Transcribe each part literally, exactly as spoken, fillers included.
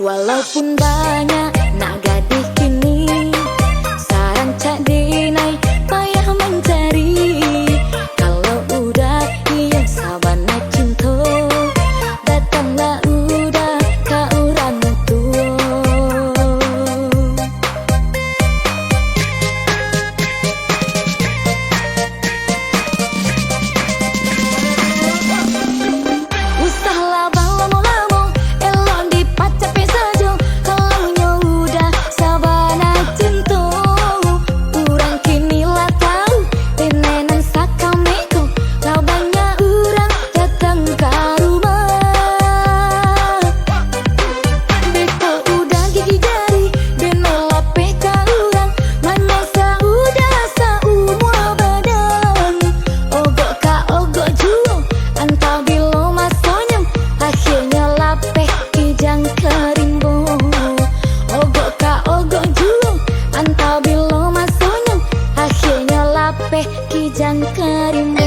Walaupun banyak nak gadih kini, sarancak denai payah mancari. Kalau udah iyo sabana cinto, datanglah udah ka urang tuo. Usahlah balamo-lamo, elok dipacapek sajo. Kalau nyo udah sabana cinto, urang kini lah tau, denai nan sakame ko, lah banyak urang datang ka rumah. Beko udah gigi jari, denai lapeh ka urang, manyasa udah saumua badan. Ogok ka ogok juo, antah bilo masonyo, akhianyo lapeh kijang ka rimbo. Ogok ka ogok juo, antah bilo masonyo, akhianyo lapeh kijang ka rimbo.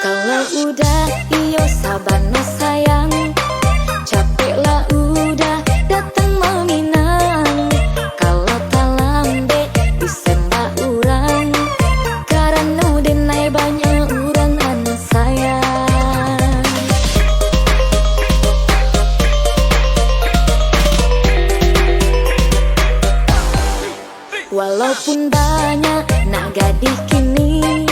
Kalau udah iyo sabana sayang, capeklah udah datang maminang. Kalau talambek disembah urang, karano denai banyak urang nan sayang. Walaupun banyak nak gadih kini,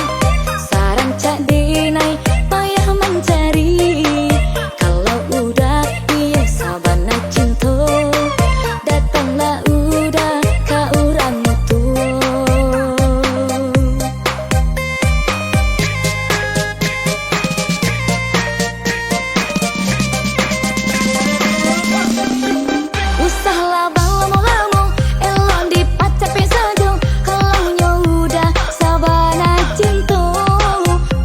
sarancak denai payah mancari. Kalau udah iyo sabana cinto, datanglah udah ka urang tuo. Usahlah balamo-lamo, elok dipacapek sajo. Kalau nyo udah sabana cinto,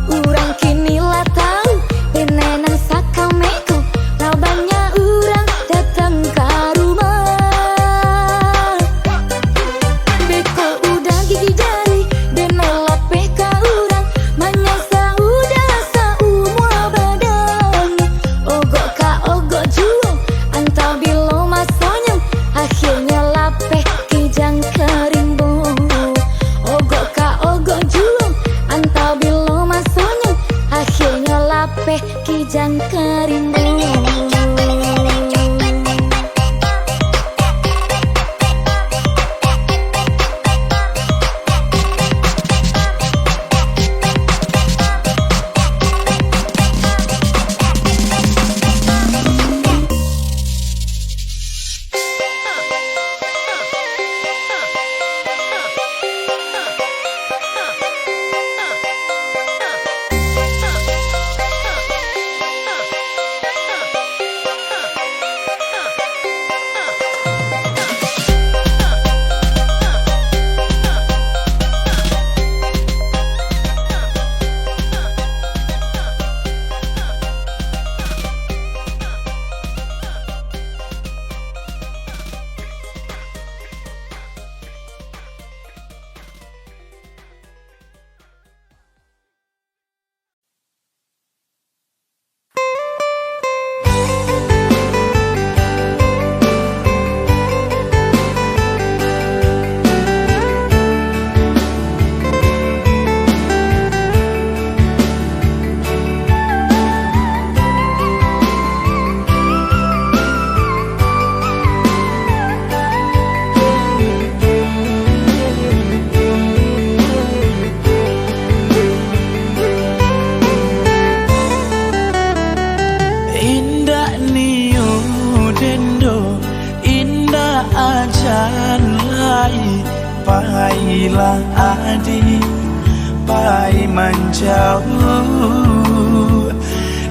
urang kini lah tau, denai nan sakame ko, lah banyak urang datang ka Pailah adik, pai manjauh.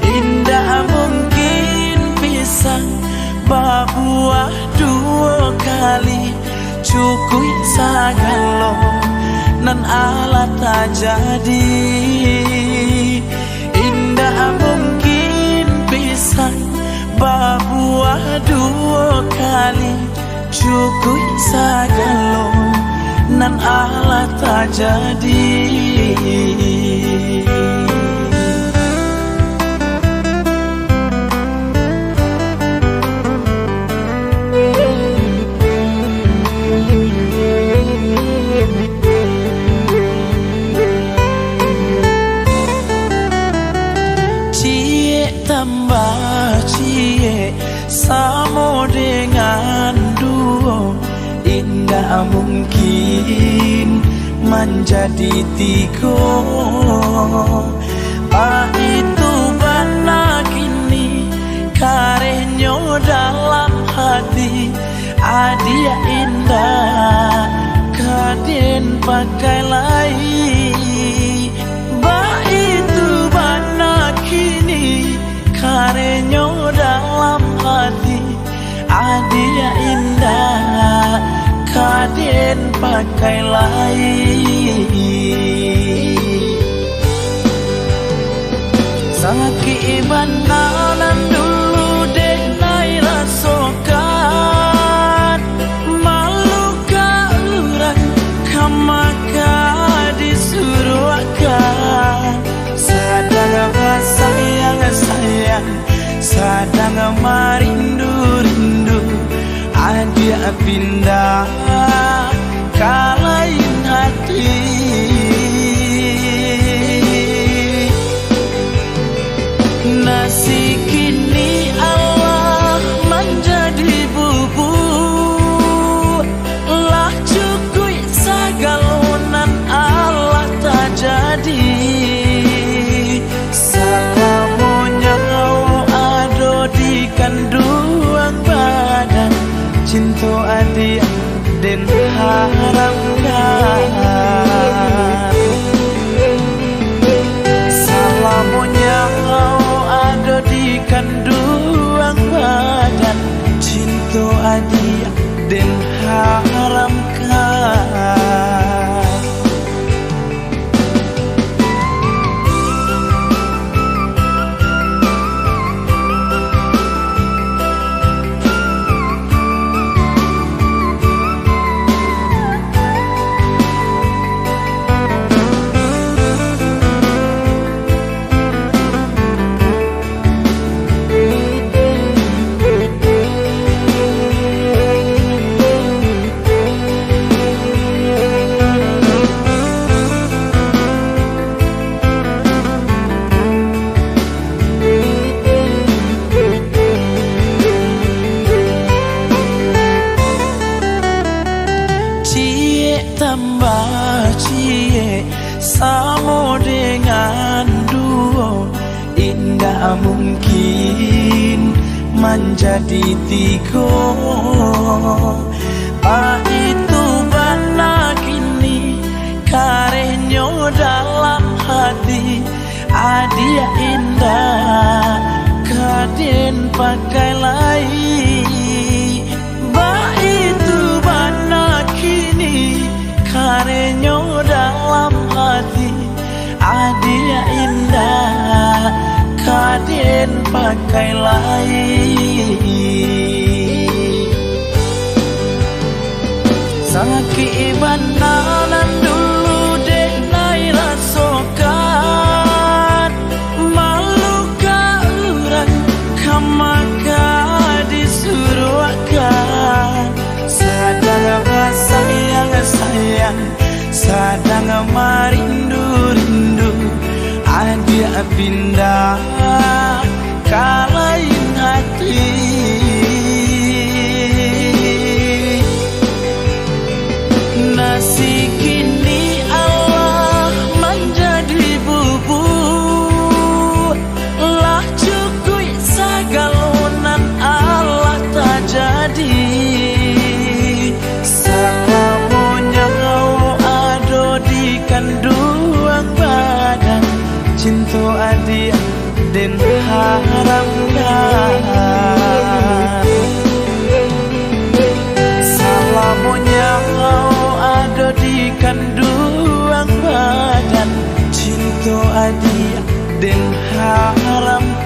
Indak mungkin pisang babuah duo kali, cukuik sagalo nan alah tajadi. Indak mungkin pisang babuah duo kali, cukuik sagalo nan alah tajadi. Ciek tambah ciek, samo dengan duo, indak mungkin manjadi tigo. Baitu bana kini karehnyo dalam hati, adiak indak ka den pakai lai. Baitu bana kini karehnyo dalam hati, adiak indak ka den pakai lai. Sakik bana nan dulu dek nai rasokan, malu ka urang ka maka disuruahkan. Sadang basayang-sayang, sadang marindu-rindu, adiak pindah ka lain hati. Nasi kini alah manjadi bubuk, lah cukuik sagalo nan alah tajadi. Salamonyo ado di kanduang badan, cinto adiak den haramkan. Salamonyo ado di kanduang badan, cinto adiak den haramkan. Ciek tambah ciek samo dengan duo, indak mungkin manjadi tigo. Baitu bana kini karehnyo dalam hati, adiak indak ka den pakai lai. Baitu bana kini karehnyo dalam hati, adiak indak ka den pakai lai. Sakik bana nan dulu dek nai rasokan, malu ka urang ka maka disuruahkan. Sadang basayang-sayang, sadang marindu-rindu, adiak pindah ka lain hati. Nasi kini alah manjadi bubuk, lah cukuik sagalo nan alah tajadi. Salamo Haramkan. Salamonyo ado di kanduang badan, cinto adiak den haramkan.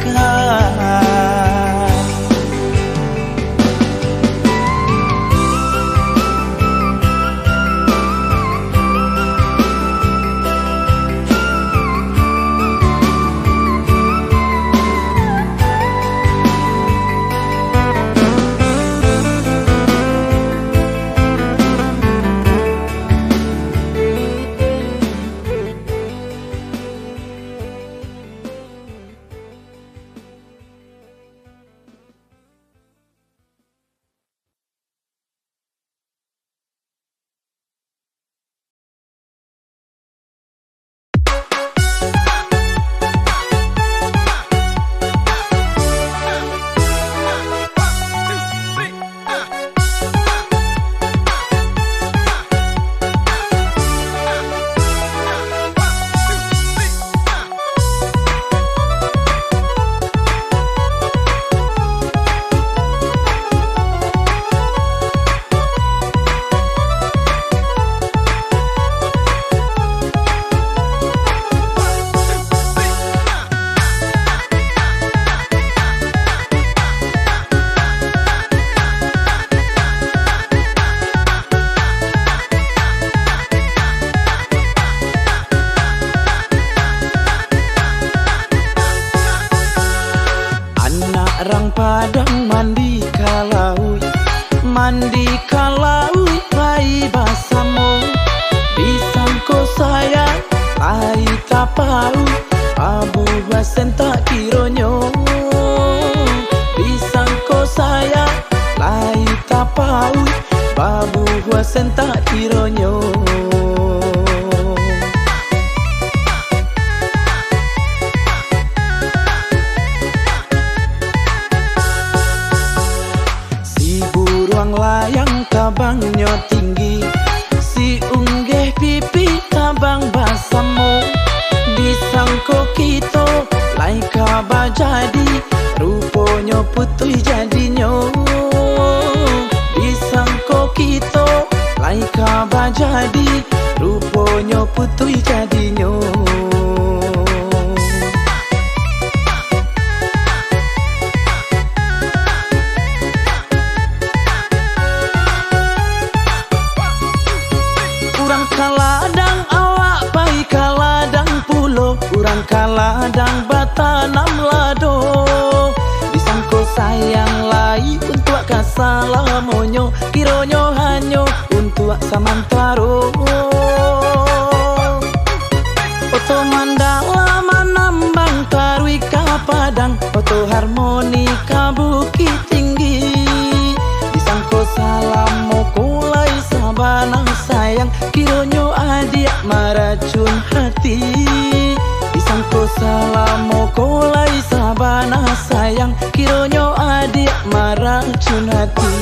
Anak rang Padang mandi ka lauik, mandi ka lauik pai basamo. Disangko sayang lai tapauik, babuah sentak kironyo. Disangko sayang lai tapauik, babuah sentak kironyo. Si buruang layang tabangnyo tinggi, si unggeh pipik tabang basamo. Disangko kito lai ka bajadi, ruponyo putuih jadinyo. Disangko kito lai ka bajadi, ruponyo putuih jadinyo. Urang ka ladang awak pai ka ladang pulo, urang ka ladang batanam lado. Disangko sayang lai untuak ka salamonyo, kironyo hanyo untuak samantaro. Oto Mandala manambang taruih ka Padang, Oto Harmoni ka Bukittinggi. Disangko salamo ko lai sabana sayang, kironyo adiak maracun hati. Disangko salamo ko lai sabana sayang, kironyo adiak maracun hati.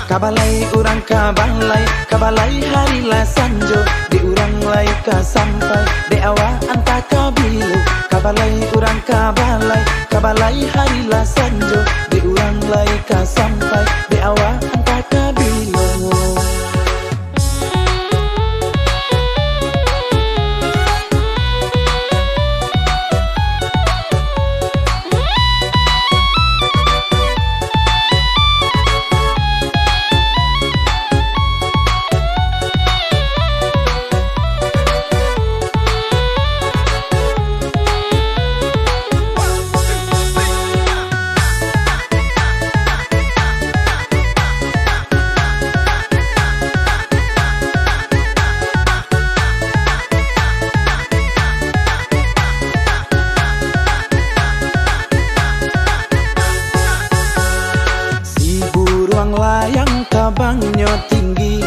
Ka balai urang ka balai, ka balai hari lah sanjo, dek urang lai ka sampai, dek awak antah ka bilo. Ka balai urang ka balai, ka balai hari lah sanjo, dek urang lai ka sampai, dek awak antah ka bilo. Si buruang layang tabangnyo tinggi,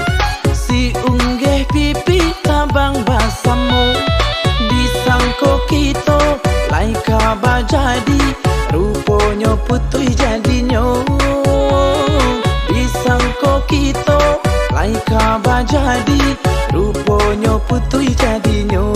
si unggeh pipik tabang basamo. Disangko kito lai ka bajadi, ruponyo putuih jadinyo. Disangko kito lai ka bajadi, ruponyo putuih jadinyo.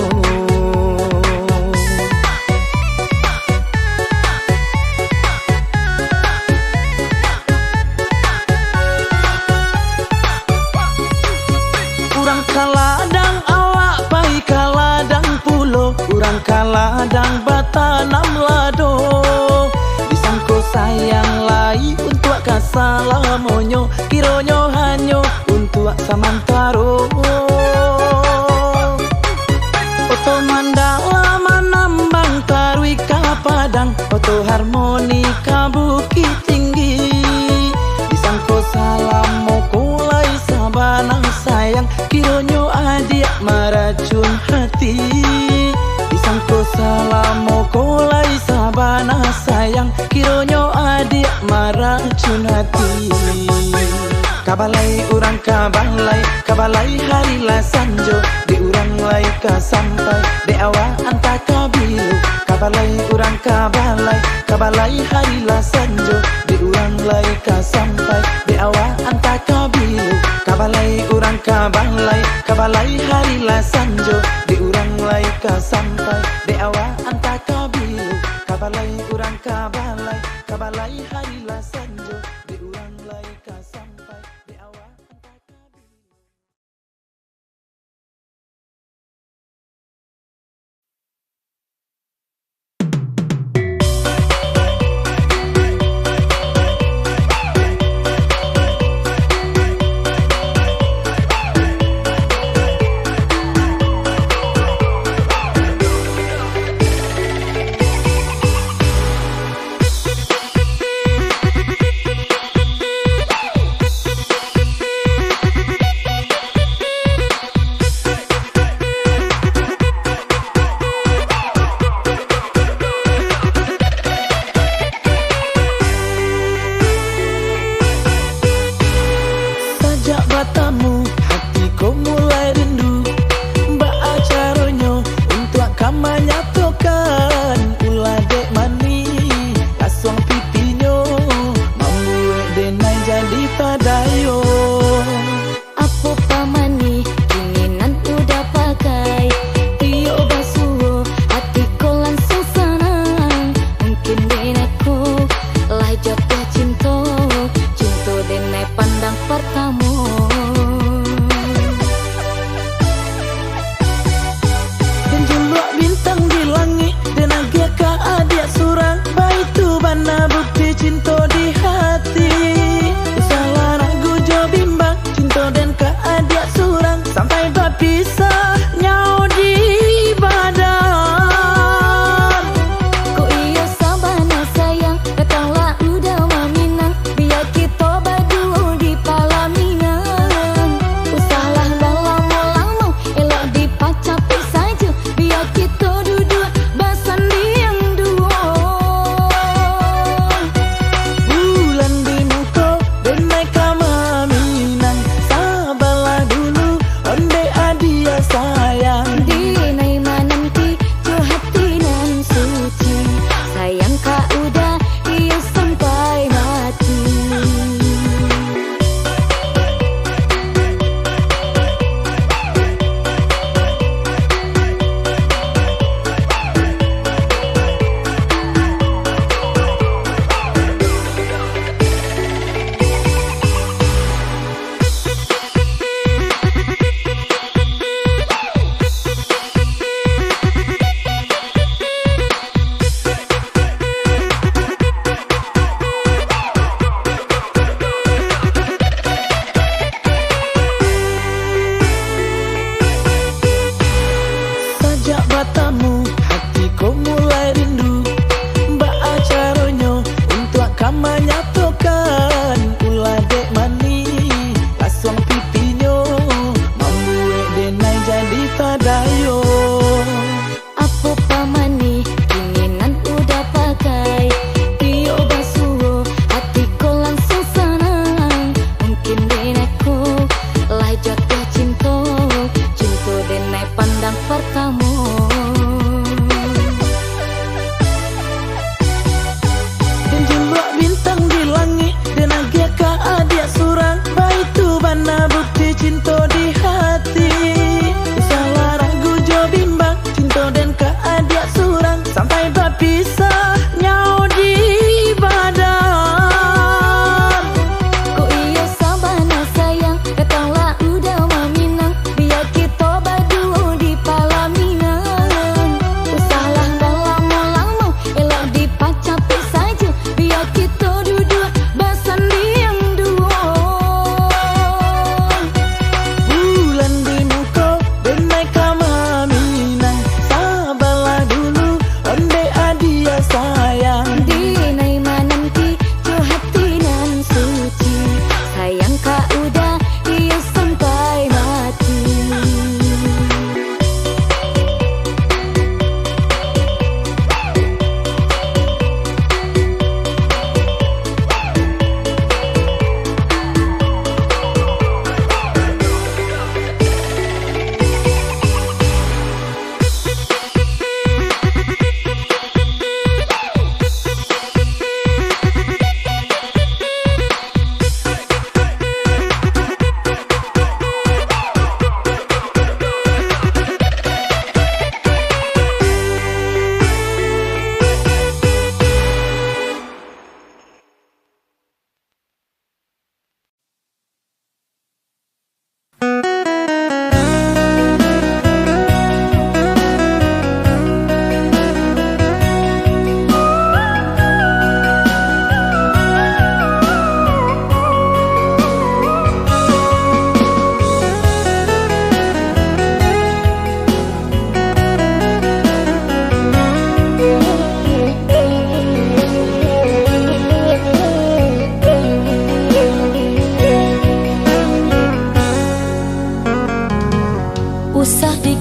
Yang lai untuak ka salamonyo, kironyo hanyo untuak samantaro. Oto mandala manambang taruih ka Padang, oto harmoni ka Bukittinggi. Disangko salamo ko lai sabana sayang, kironyo adiak maracun hati. Disangko salamo ko lai sabana sayang, kironyo adiak maracun hati. Ka balai urang ka balai, ka balai hari lah sanjo, dek urang lai ka sampai, dek awak antah ka bilo. Ka balai urang ka balai, ka balai hari lah sanjo, dek urang lai ka sampai, dek awak antah ka bilo. Ka balai urang ka balai, ka balai hari lah sanjo, dek urang lai ka sampai, dek awak antah ka bilo. Ka balai urang ka balai, ka balai hari lah sanjo, dek urang lai ka sampai, dek awak antah ka bilo. Sajak batamu, hati ko mulai rindu. Baa caronyo untuak ka manyatokan? Ulah dek manih, lasuang pitinyo, mambuek denai jadi tadayo. Apo pamanih kini nan udah pakai? Tiok basuo, ati ko langsuang sanang. Mungkin denai ko lah jatuah cinto, cinto denai pandang partamo. Anjuluak bintang di langik, den agiah ka adiak surang. Baitu bana bukti cinto di hati. Usahlah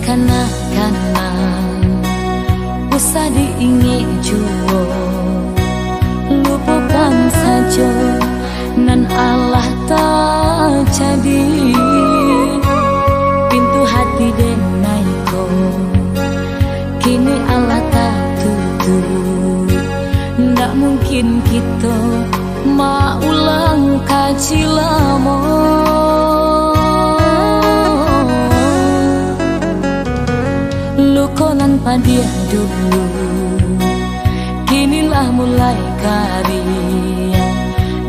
Kanang-kanang usah diingek juo, lupokan sajo nan alah tajadi. Pintu hati denai ko kini alah tatutuik, ndak mungkin kito maulang kaji lamo. Luko nan padiah dulu, kini lah mulai kariang.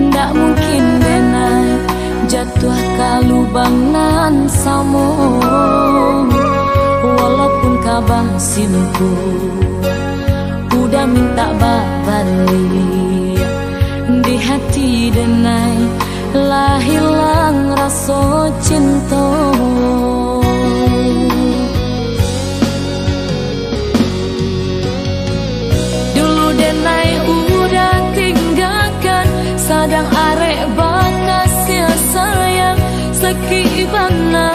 Ndak mungkin denai jatuah ka lubang nan samo. Walaupun ka basimpuah, udah mintak babaliak, di hati denai lah hilang raso cinto. Dulu denai udah tinggakan, sadang arek bakasiah sayang, sakik bana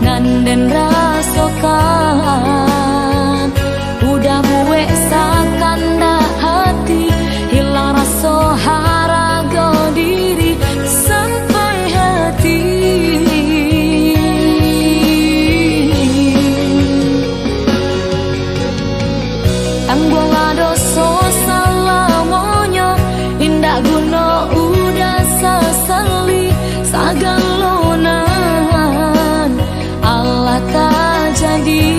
nan den rasokan. Udah buek sakandak hati, hilang raso harago diri sampai hati. Tangguanglah doso salamonyo, indak guno udah sasali sagalo nan alah tajadi.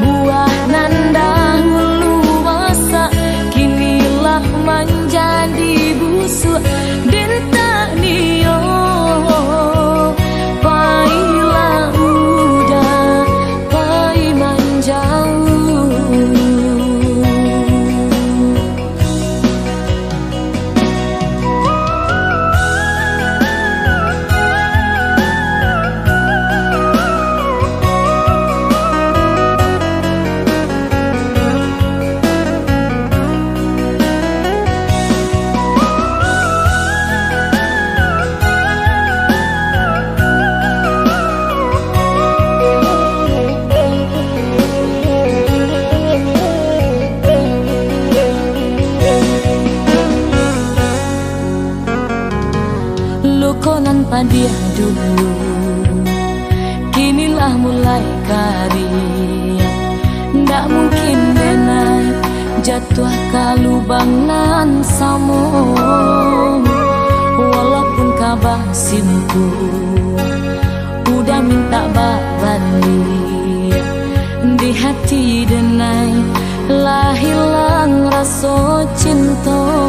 Buah nan dahulu masak, kini lah manjadi busuak. Den tak nio, pailah udah pai manjauah. Luko nan padiah dulu, kini lah mulai kariang. Ndak mungkin denai jatuah ka lubang nan samo. Walaupun ka basimpuah, udah mintak babaliak, di hati denai lah hilang raso cinto.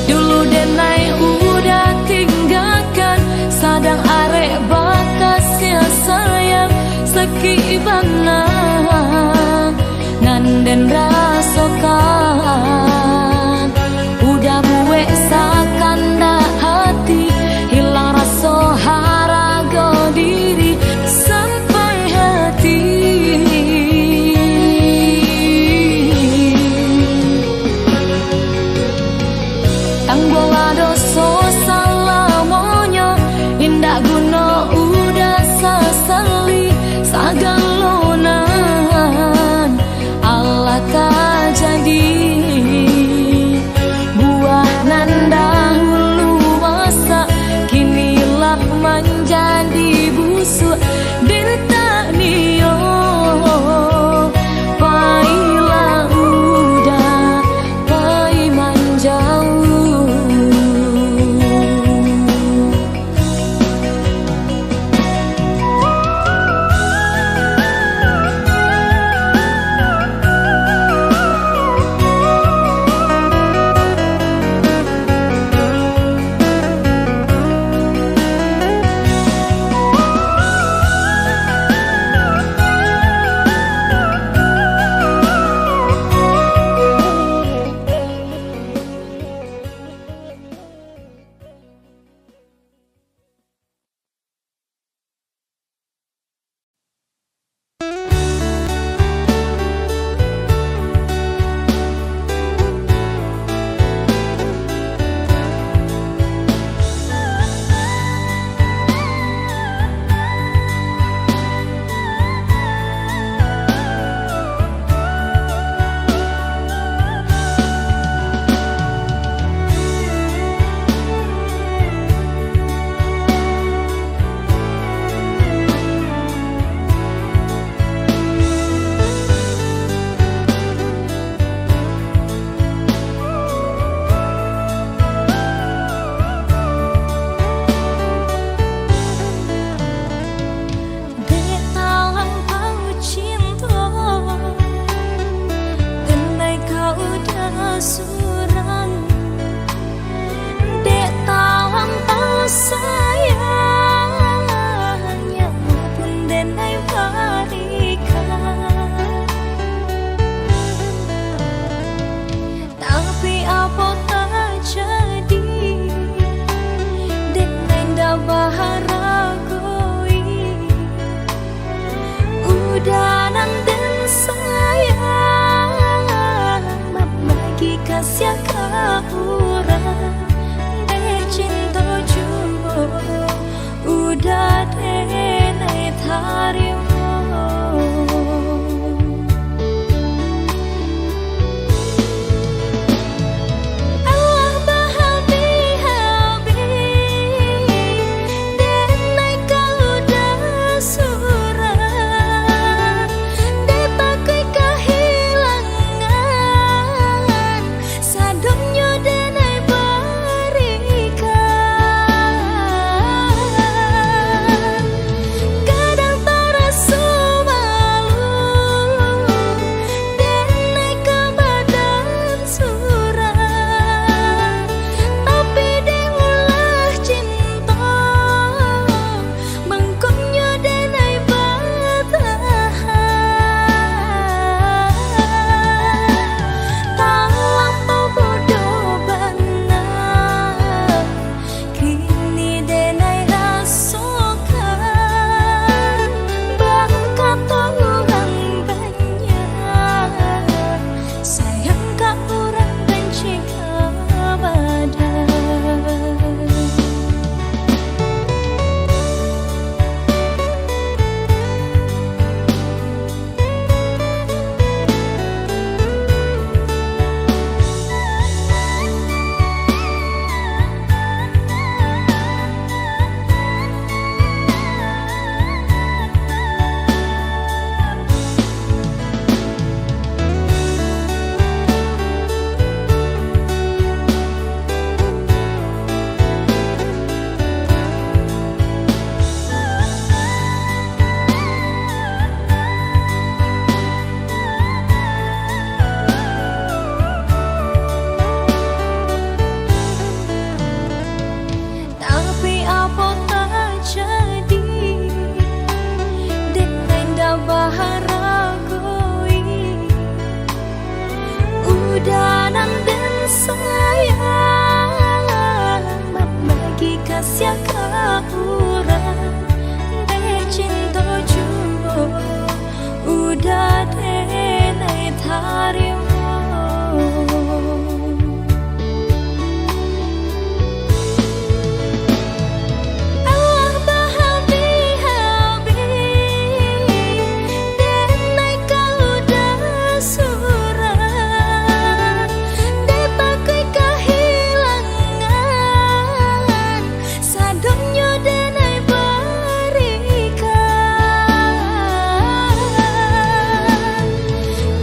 Dulu denai udah tinggakan, sadang arek bakasiah sayang, sakik bana nan den rasokan. Udah buek sakandak hati, hilang raso harago diri sampai hati. Tangguanglah doso salamonyo, indak guno udah sasali sagalo nan alah tajadi. Sia ka urang dek cinto juo, uda denai tarimo. Alah bahabih-habih denai ka uda surang, dek takuik kahilangan. Sadonyo denai barikan,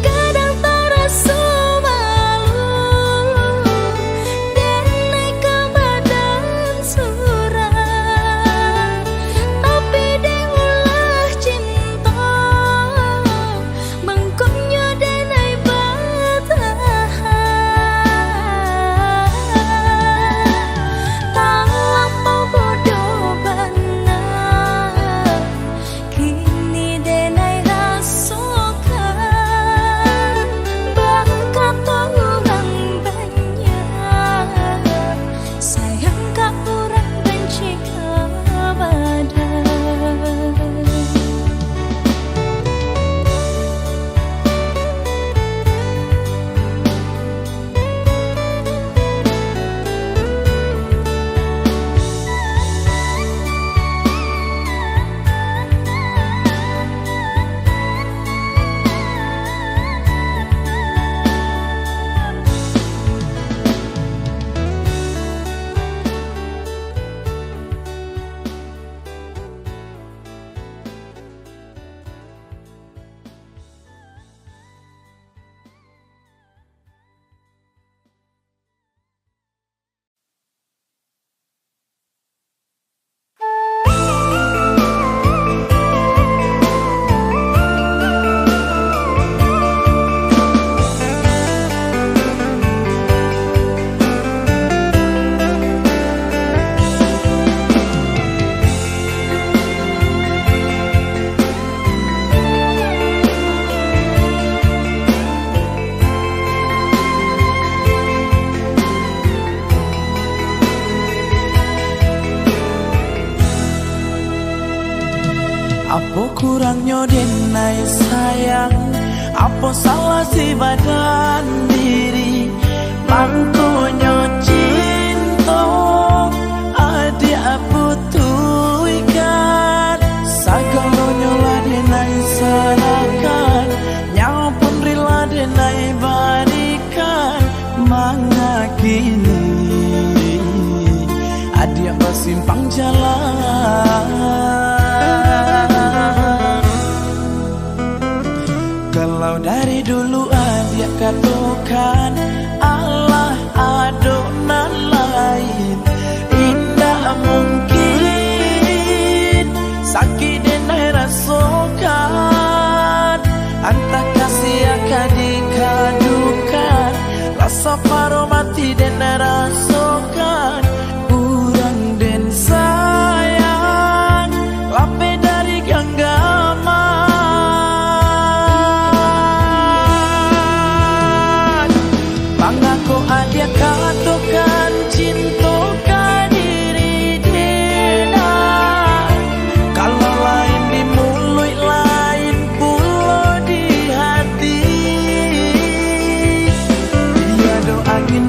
kadang taraso malu denai ka badan surang, tapi dek ulah cinto, mangkonyo denai batahan. Talampau bodoh bana, kini denai rasokan. Bakato urang banyak, sayang ka urang, banci ka badan. Apo kurangnyo denai sayang? Apo salah si badan diri? Mangkonyo cinto adiak butuhkan. Sagalonyo lah denai sarahkan, nyawa pun rila denai barikan. Manga kini adiak basimpang jalan? Kalau dari dulu adiak katokan, alah ado nan lain, indak mungkin. Sakik denai rasokan, antah kasiah ka dikadukan, rasa paro mati denai rasokan. Urang den sayang, lapeh dari ganggaman. Mangako adiak katokan cinto ka diri denai? Kalau lain di muluik, lain pulo di hati. Tiado angin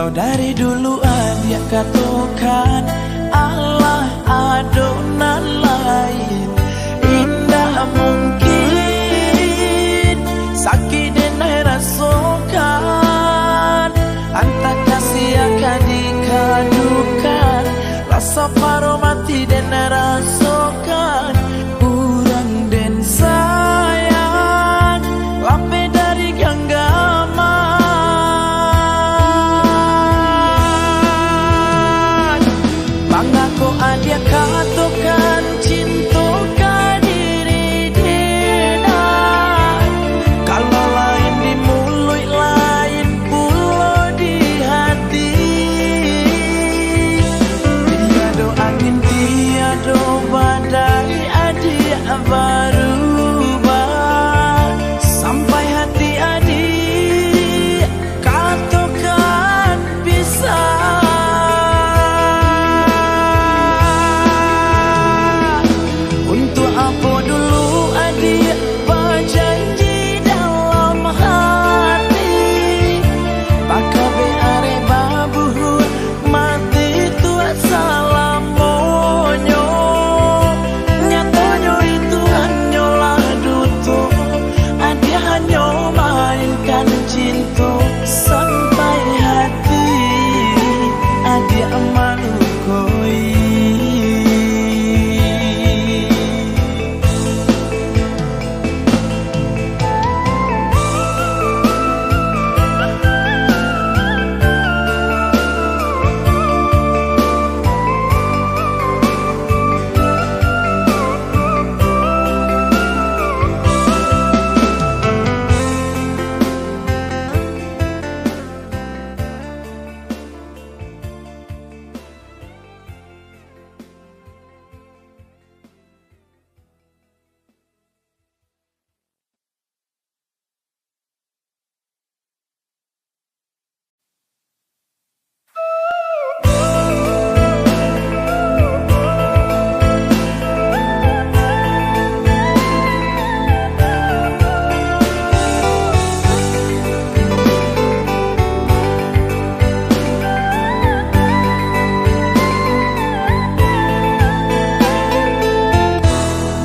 Dari dulu adiak katokan, alah ado nan lain. Indak mungkin sakik den rasokan, antah kasiah ka dikadukan, rasa paro mati den rasokan. Urang den sayang, lapeh dari ganggaman. Mangako adiak katokan cinto ka diri dinan? Kalau lain di muluik, lain pulo di hati. Tiado angin, tiado badai, adiak barubah. Sampai hati adiak katokan pisah. Untuak apo dulu adiak bajanji dalam hati, bakabek arek babuhua, mati tu salamonyo. Nyatonyo itu hanyolah duto, adiak hanyo mainkan cinto sampai hati adiak malukoi.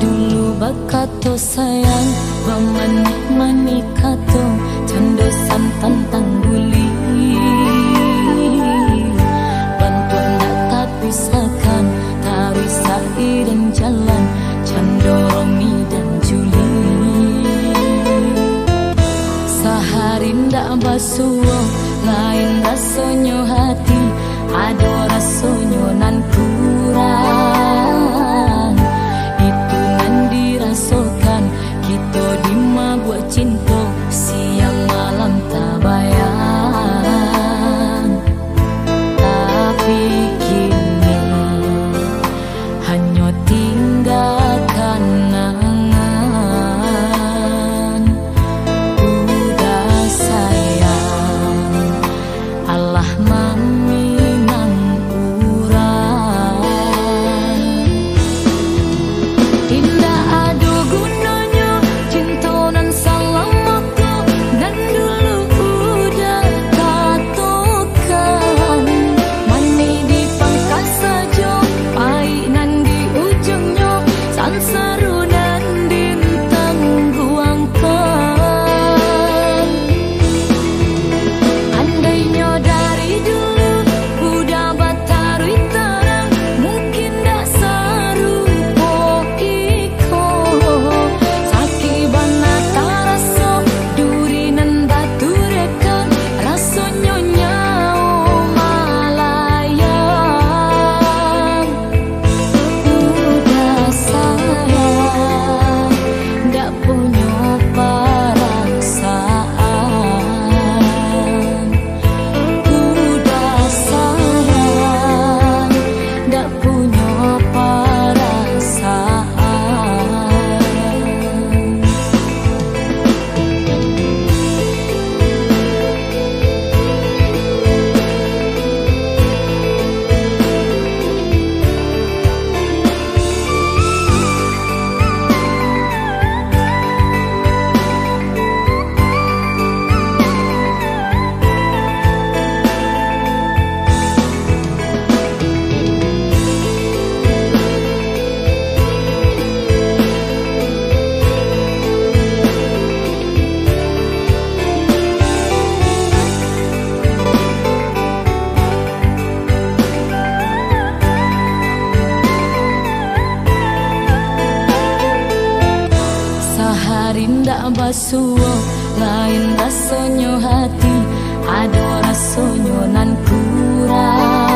Dulu bakato sayang, bamanih-manih kato, cando santan tangguli. Bantuak ndak tapisahkan, taruih sairing jalan, cando Romeo dan Juliet. Sahari ndak basuo, lain rasonyo hati, ado rasonyo nan kurang. Itu nan dirasokan kito di mabuak cinto, siang malam tabayang. Tapi kini hanyo tingga kanangan. Udah sayang, Dak basuo, lain rasonyo hati, ado rasonyo nan kurang.